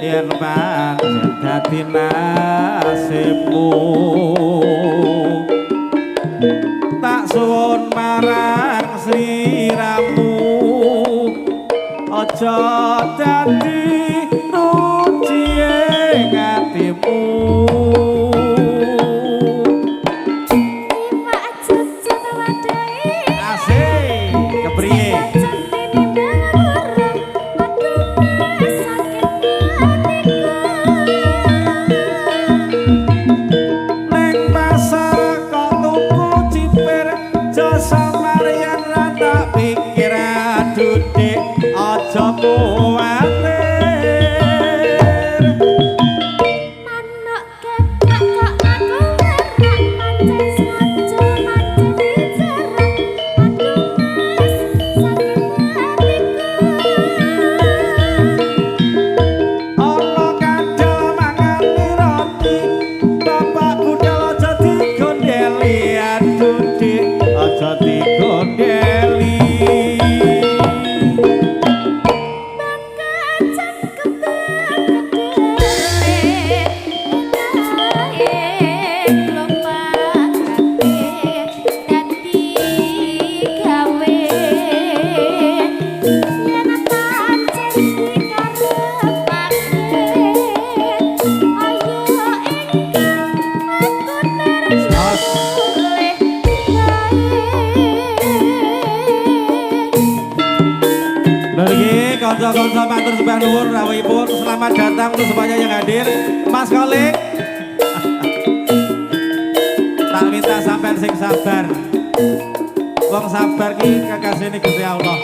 Yen pancen dadi nasibmu, tak suwun marang sliramu, aja dadi ruciye atimu. Asik, kepriye? Neng pasar kok tuku cipir, jasa Marian ra tak pikir, aduh Dik, aja kuwatir. Manuk kepak kok aku merak, pancen sengaja pancen dijerak. Aduh Mas, sakit hatiku. Ana kadal mangani roti, bapak budal aja digondeli, aduh Dik, aja digondeli. Bangkacan kembang kedele, elahe klopak kabeh dadi gawe. Yen pancen dikarepake, ayo enggal aku terus Jos. Boleh bae. Lho iki kanca-kanca, matur sembah nuwun rawuhipun. Selamat datang untuk semuanya yang hadir. Mas Kolik. Tak minta sampean sing sabar. Wong sabar ki kekasihne Gusti Allah.